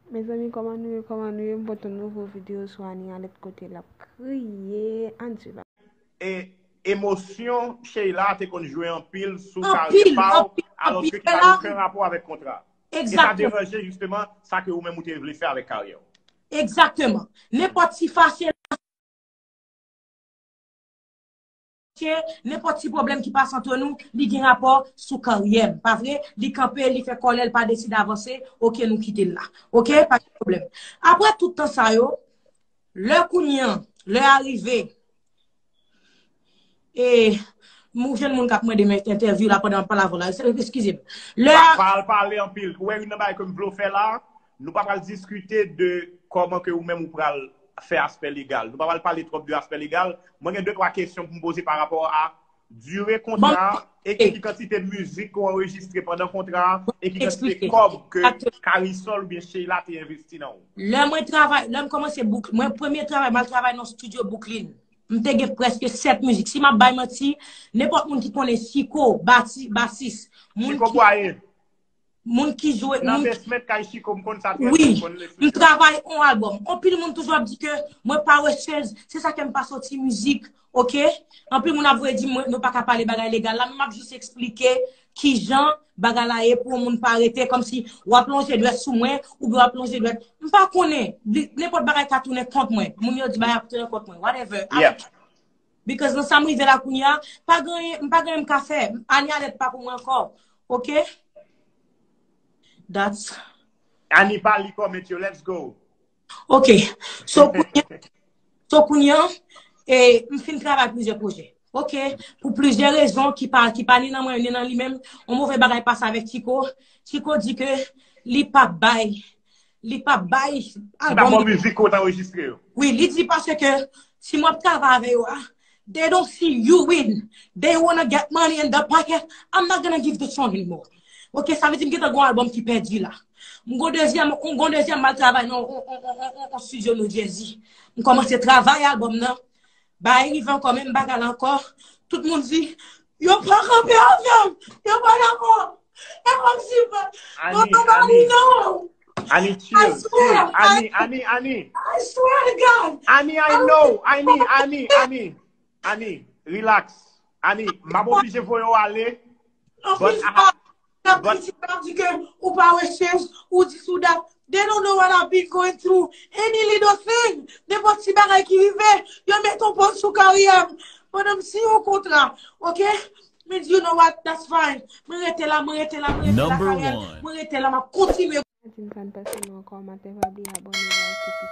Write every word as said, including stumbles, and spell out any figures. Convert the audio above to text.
Mezanmi, kòman nou ye, kòman nou ye? M pote yon nouvo videyo sou Annie Alèt kote l ap kriye. Ann swiv. E emosyon Sheila te konn jwe anpil sou karyè pa w, alòske ki pa gen okenn rapò avèk kontra. E sa deranje jisteman sa ke ou menm ou te vle fè avèk karyè w. Egzakteman. Nenpòt ti fache nenpòt ti pwoblèm ki pase antre nou, li gen rapò sou karyè m, pa vre? Li kanpe, li fè kòlè, li pa deside avanse, oke, nou kite l la. Oke, pa gen pwoblèm. Apre tout tan sa yo, lè kounye an, lè a rive, e m jwenn moun k ap mande m entèvyou la pandan m pale avè w la, eskize m. Lè a. Pa al pale anpil. Ou wè youn nan bagay ke m vle w fè la, nou pa pral diskite de kòman ke ou menm ou pral fè aspè legal. Nou pa pral pale twòp de aspè legal. Mwen gen de twa kesyon pou m poze pa rapò a dire kontra a e ki kantite mizik ke w anrejistre pandan kontra a e ki kantite kòb ke Karisol oubyen Sheila te envesti nan ou. Lè mwen travay, lè m kòmanse bouk, mwen premye travay, m al travay nan studio Brooklyn. M te gen prèske sèt mizik. Si m ap bay manti, nenpòt moun ki konnen Chiko, basis, moun ki. Moun ki jwe. Nan basement kay Chiko, m konn sa trè byen, m konn le fè. M travay on albòm. Anpil moun toujou ap di ke mwen parechèz, se sa ke m pa soti mizik, oke? Anpil moun ap voye di m nou pa ka pale bagay legal la, men m ap jis eksplike kijan bagay la ye pou yon moun pa rete kòmsi w ap lonje dwèt sou mwen, oubyen w ap lonje dwèt. M pa konnen, nenpòt bagay ka tounen kont mwen. Moun yo di bagay ap tounen kont mwen, whatever. Because nan sa m rive la kounye a, pa gen, m pa gen anyen m ka fè. Annie Alèt pa pou mwen ankò. Oke? That's. Annie pa li comment yo, let's go. Oke. So kounye, so kounye an, e, m fin travay plizyè pwojè. Oke? Pou plizyè rezon ki pa, ki pa ni nan mwen, ni nan li menm, yon move bagay pase avèk Chiko. Chiko di ke li pa bay, li pa bay albòm. Li pa ba w mizik ke w t anrejistre yo. Wi, li di paske si mwen ap travay avè yo a, they don't see you win. They wanna get money in the pocket. I'm not gonna give the song anymore. Ok, sa vle di m gentan gon albòm ki pèdi la. M gon dezyèm, m gon dezyèm m al travay nan on, on, on, on, on studio New Jersey. M kòmanse travay albòm nan. Bagay rive ankò, menm bagay la ankò. Tout moun di, yo pa kanpe avè m. Yo pa dakò. E kòmsi, yo pa ba li non. Annie, chill, chill. Annie, Annie, Annie. I swear to God. Annie, I know. Annie, Annie, Annie. Annie, relax. Annie, m ap oblije voye w ale. But I have, but. N ap kritike, n ap di ke ou pa wè chèz, ou di sou dat. They don't know what I've been going through. Any little thing, nenpòt ti bagay ki rive, yo mete yon pòz sou karyè m. Pandan m siyen yon kontra, ok? Me di, you know what, that's fine. Mwen rete la, mwen rete la, mwen rete la, Carel. Mwen rete la, m ap kontinye. Martin pa n pase nou ankò, maten pa bliye abòne, like epi